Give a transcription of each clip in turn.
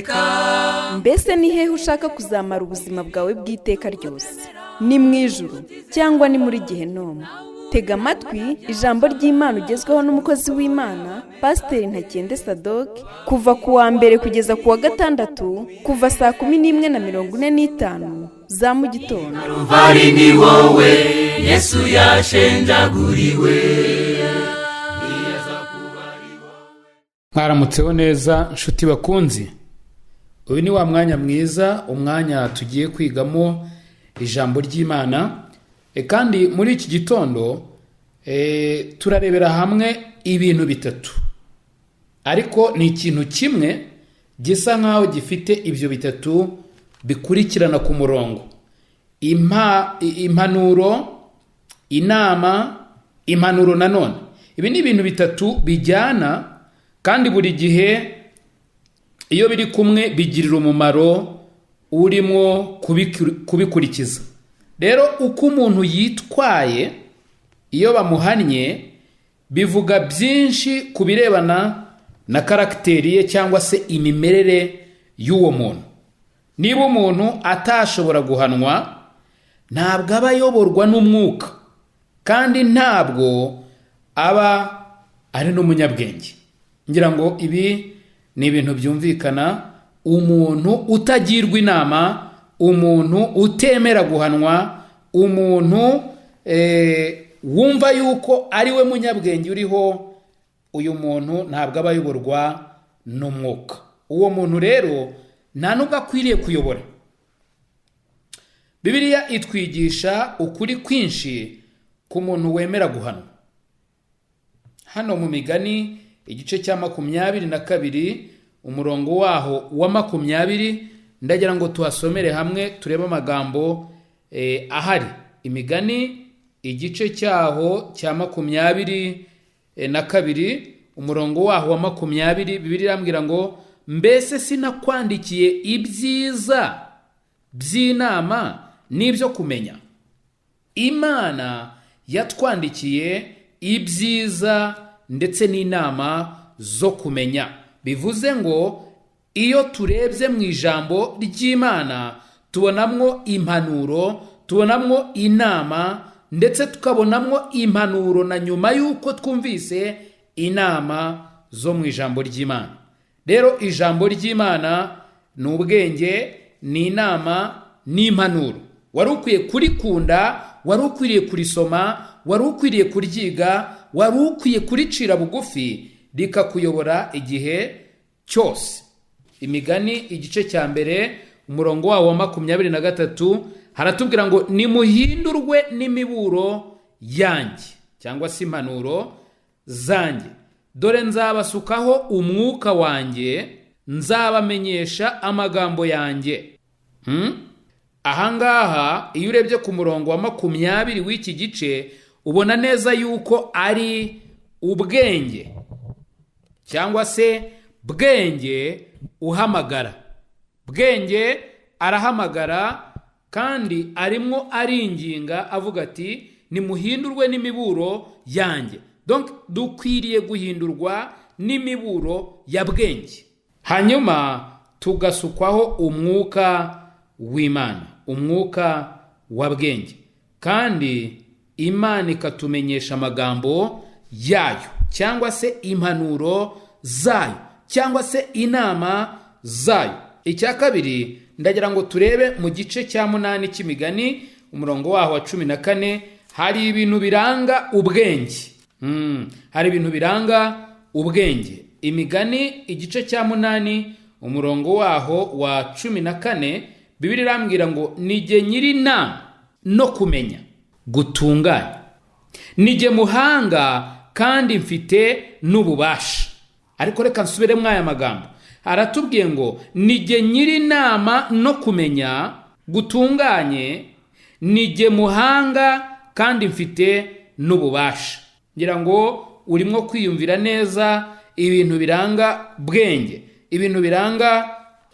Iteka. Mbese ni hehe ushaka kuzamara ubuzima bwawe bw'iteka ryose? Ni mu ijuru cyangwa ni muri Gehinomu? Tega amatwi ijambo ry'Imana ugezweho n'umukozi w'Imana, Pasiteri Ntakende Sadoke, kuva ku wa mbere kugeza ku wa gatandatu, kuva saa 11:45 za mu gitondo. Ruvari ni wowe Yesu yashenjaguriwe. Mwaramutseho neza, nshuti bakunzi. Uyu ni wa mwanya mwiza, umwanya tugiye kwigamo ijambo ry'Imana. Kandi muri iki gitondo turarebera hamwe ibintu bitatu, ariko ni ikintu kimwe gisa nk'aho gifite ibyo bitatu bikurikirana ku murongo: impanuro, inama, impanuro nanone. Ibi ni ibintu bitatu bijyana, kandi buri gihe iyo biri kumwe bigirira umumaro urimo kubikurikiza. Rero uko umuntu yitwaye iyo bamuhannye bivuga byinshi ku birebana na karagiteri ye cyangwa se imimerere y'uwo muntu. Niba umuntu atashobora guhanwa, ntabwo aba ayoborwa n'umwuka, kandi ntabwo aba ari n'umunyabwenge. Ngira ngo ibi ni ibintu byumvikana. Umuntu utagirwa inama, umuntu utemera guhanwa, umuntu wumva yuko ari we munyabwenge uriho, uyu muntu ntabwo aba ayoborwa n'umwuka. Uwo muntu rero nta nubwo akwiriye kuyobora. Bibiliya itwigisha ukuri kwinshi ku muntu wemera guhanwa. Hano mu Migani, igice cya 22, umurongo waho wa 20, ndagira ngo tuhasomere hamwe, turebe amagambo ahari. Imigani, igice cyaho cya 22, umurongo waho wa 20, Bibiliya irambwira ngo: "Mbese sinakwandikiye ibyiza by'inama n'ibyo kumenya?" Imana yatwandikiye ibyiza ndetse n'inama zo kumenya. Bivuze ngo iyo turebye mu ijambo ry'Imana tubonamwo impanuro, tubonamwo inama, ndetse tukabonamwo impanuro na nyuma y'uko twumvise inama zo mu ijambo ry'Imana. Rero ijambo ry'Imana ni ubwenge, ni inama n'impanuro. Wari ukwiye kurikunda, wari ukwiriye kurisoma, wari ukwiriye kuryiga, wari ukwiye kuricira bugufi rikakuyobora igihe cyose. Imigani, igice cya 1, umurongo wawo wa 23, haratubwira ngo: "Nimuhindurwe n'imiburo yanjye", cyangwa se impanuro zanjye. "Dore nzabasukaho umwuka wanjye, nzabamenyesha amagambo yanjye." Ahangaha iyo urebye ku murongo wa 20 w'iki gice, ubona neza yuko ari ubwenge cyangwa se Bwenge uhamagara. Bwenge arahamagara kandi arimo aringinga, avuga ati: "Nimuhindurwe n'imiburo yanjye." Donc dukwiriye guhindurwa n'imiburo ya Bwenge, hanyuma tugasukwaho umwuka w'Imana, umwuka wa Bwenge, kandi Imana ikatumenyesha amagambo yayo cyangwa se impanuro zayo cyangwa se inama zayo. Icya kabiri, ndagira ngo turebe mu gice cya 8 cy'Imigani, umurongo waho wa 14. Hari ibintu biranga ubwenge. Hari ibintu biranga ubwenge. Imigani, igice cya 8, umurongo waho wa 14, Bibiliya irambwira ngo: "Nijye nyiri inama no kumenya gutunganya, nijye muhanga kandi mfite n'ububasha." Ariko reka nsubiremo aya magambo. Aratubwiye ngo: "Nijye nyiri inama no kumenya gutunganye, nijye muhanga kandi mfite n'ububasha." Ngira ngo urimo kwiyumvira neza ibintu biranga Bwenge, ibintu biranga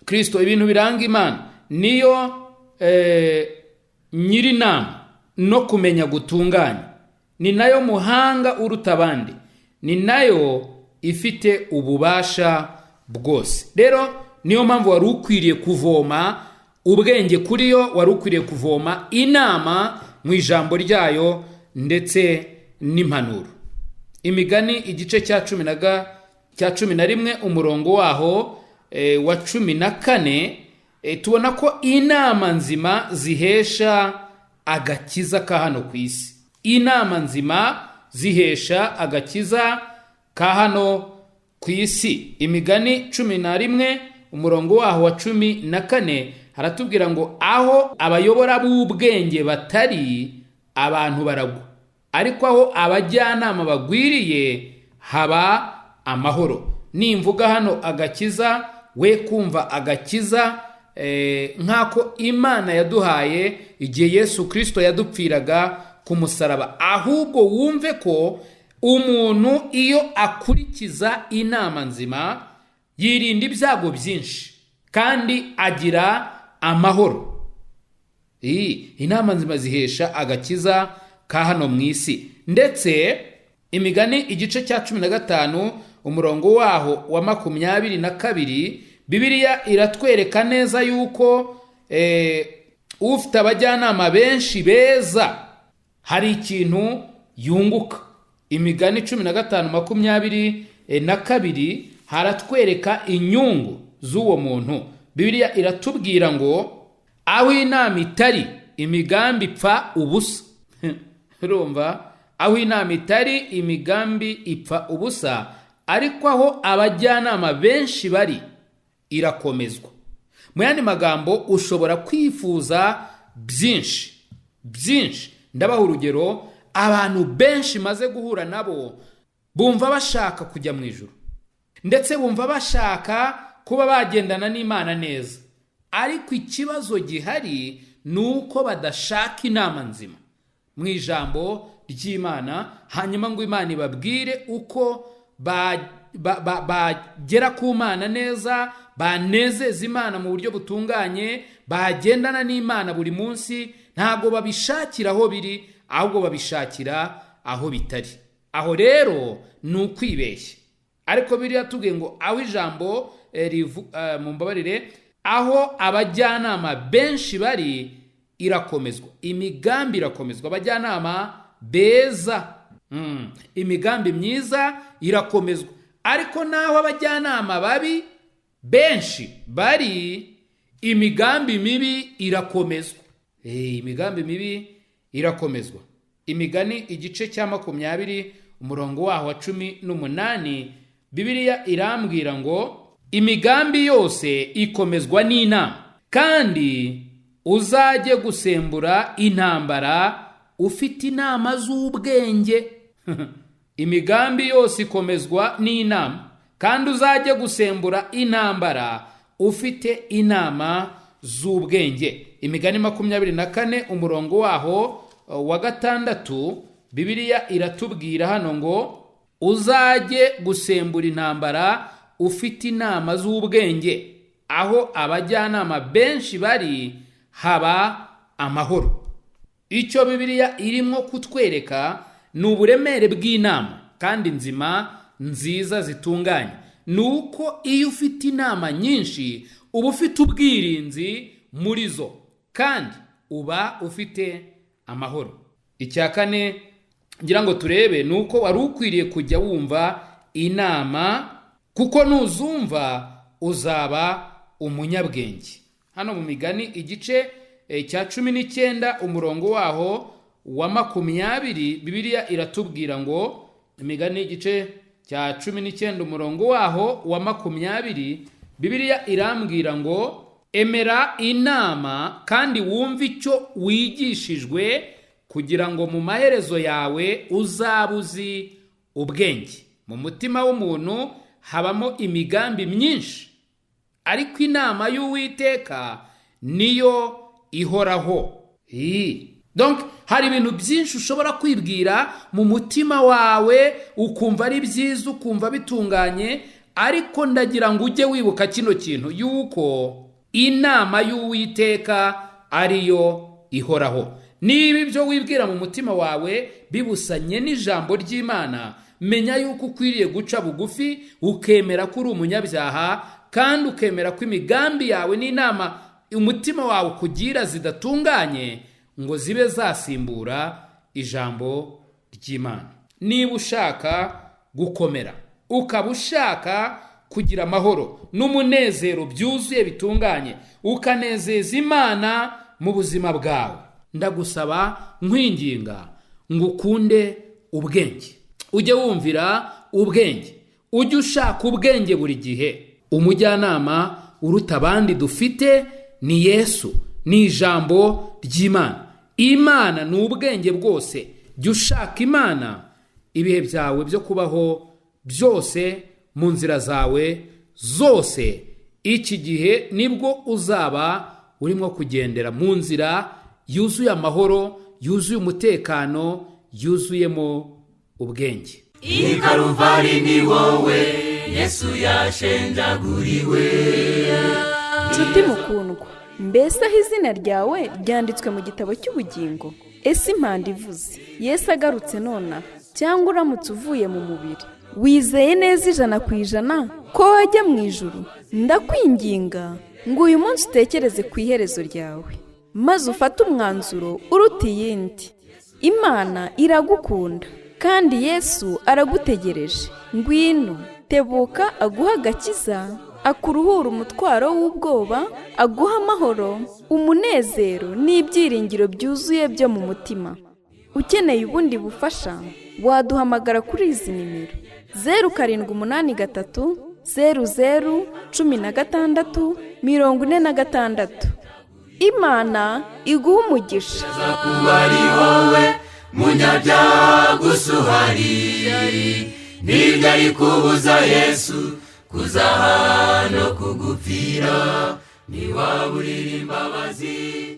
Kirisito, ibintu biranga Imana. Niyo nyiri inama no kumenya gutunganya, ni nayo muhanga uruta abandi, ni nayo ifite ububasha bwose. Rero Niyo mpamvu wari ukwiriye kuvoma ubwenge kuri yo, wari ukwiriye kuvoma inama mu ijambo ryayo ndetse n'impanuro. Imigani igice cya 11 umurongo waho wa 14, tubona ko inama nzima zihesha agakiza ka hano ku isi. Inama nzima zihesha agakiza ka hano ku isi. Imigani 11 umurongo waho wa 14 haratubwira ngo aho abayobora b'ubwenge batari, abantu baragwa, ariko aho abajyanama bagwiriye haba amahoro. Nimvuga hano agakiza, we kumva agakiza nk'ako Imana yaduhaye igihe Yesu Kristo yadupfiraga ku musaraba, ahubwo wumve ko umuntu iyo akurikiza inama nzima yirinda ibyago byinshi kandi agira amahoro. Inama nzima zihesha agakiza ka hano mu isi. Ndetse Imigani igice cya 15 umurongo waho wa 22, Bibiliya iratwereka neza yuko ufite abajyanama benshi beza hari ikintu yunguka. Imigani 15:22 haratwereka inyungu z'uwo muntu. Bibiliya iratubwira ngo aho inama itari, imigambi ipfa ubusa. Urumva, aho inama itari, imigambi ipfa ubusa, ariko aho abajyanama benshi bari irakomezwa. Mu yandi magambo, ushobora kwifuza byinshi byinshi. Ndabaha urugero, abantu benshi maze guhura nabo bumva bashaka kujya mu ijuru, ndetse bumva bashaka kuba bagendana n'Imana neza, ariko ikibazo gihari ni uko badashaka inama nzima mu ijambo ry'Imana, hanyuma ngo Imana ibabwire uko bagera ku Mana neza, banezeza Imana mu buryo butunganye, bagendana n'Imana buri munsi. Ntabwo babishakira aho biri, ahubwo babishakira aho bitari. Aho rero ni ukwibeshya. Ariko biriya tubwiye ngo aho ijambo mumbabarire, aho abajyanama benshi bari irakomezwa, imigambi irakomezwa. Abajyanama beza, imigambi myiza irakomezwa. Ariko naho abajyanama babi benshi bari, imigambi mibi irakomezwa. Imigambi mibi irakomezwa. Imigani igice cya 20 umurongo waho wa 18, Bibiliya irambwira ngo imigambi yose ikomezwa n'inama, kandi uzajye gusembura intambara ufite inama z'ubwenge. Imigambi yose ikomezwa n'inama, kandi uzajye gusembura intambara ufite inama z'ubwenge. Imigani 24 umurongo waho wa 6, Bibiliya iratubwira hano ngo uzajye gusembura intambara ufite inama z'ubwenge, aho abajyanama benshi bari haba amahoro. Icyo Bibiliya irimo kutwereka ni uburemere bw'inama kandi nzima nziza zitunganye. Ni uko iyo ufite inama nyinshi uba ufite ubwirinzi muri zo, kandi uba ufite amahoro. Icya kane ngira ngo turebe ni uko wari ukwiriye kujya wumva inama, kuko nuzumva uzaba umunyabwenge. Hano mu Migani igice cya 19 umurongo waho wa 20, Bibiliya iratubwira ngo Imigani igice cya 19 umurongo waho wa 20, Bibiliya irambwira ngo emera inama kandi wumve icyo wigishijwe, kugira ngo mu maherezo yawe uzabe uzi ubwenge. Mu mutima w'umuntu habamo imigambi myinshi, ariko inama y'Uwiteka niyo ihoraho. Donc hari ibintu byinshi ushobora kwibwira mu mutima wawe ukumva ari byiza, ukumva bitunganye, ariko ndagira ngo ujye wibuka kino kintu yuko inama y'Uwiteka ariyo ihoraho. Niba ibyo wibwira mu mutima wawe bibusanye n'ijambo ry'Imana, Menya yuko ukwiriye guca bugufi, ukemera ko uri umunyabyaha, kandi ukemera ko imigambi yawe n'inama umutima wawe ukugira zidatunganye ngo zibe zasimbura ijambo ry'Imana. Niba ushaka gukomera, ukaba ushaka kugira amahoro n'umunezero byuzuye bitunganye, ukanezeza Imana mu buzima bwawe, ndagusaba nkwinginga ngo ukunde ubwenge, ujye wumvira ubwenge, ujye ushaka ubwenge buri gihe. Umujyanama uruta abandi dufite ni Yesu, ni ijambo ry'Imana. Imana ni ubwenge bwose. Jya ushaka Imana ibihe byawe byo kubaho byose, mu nzira zawe zose. Iki gihe nibwo uzaba urimo kugendera mu nzira yuzuye amahoro, yuzuye umutekano, yuzuyemo ubwenge. I Karuvari ni wowe Yesu yashenjaguriwe. Nshuti mukundwa, mbese aho izina ryawe ryanditswe mu gitabo cy'ubugingo? Ese impanda ivuze Yesu agarutse nonaha, cyangwa uramutse uvuye mu mubiri, wizeye neza 100% ko wajya mu ijuru? Ndakwinginga ngo uyu munsi utekereze ku iherezo ryawe, maze ufate umwanzuro uruta iyindi. Imana iragukunda kandi Yesu aragutegereje. Ngwino, tebuka aguha agakiza, akuruhura umutwaro w'ubwoba, aguha amahoro, umunezero n'ibyiringiro byuzuye byo mu mutima. Ukeneye ubundi bufasha, waduhamagara kuri izi nimero: 0783 00 16 46. Imana iguha umugisha. Kuba ari wowe munyabyaha gusa uhari, nibyo ari kubuza Yesu kuzaha no kugupfira, ntiwaburira imbabazi.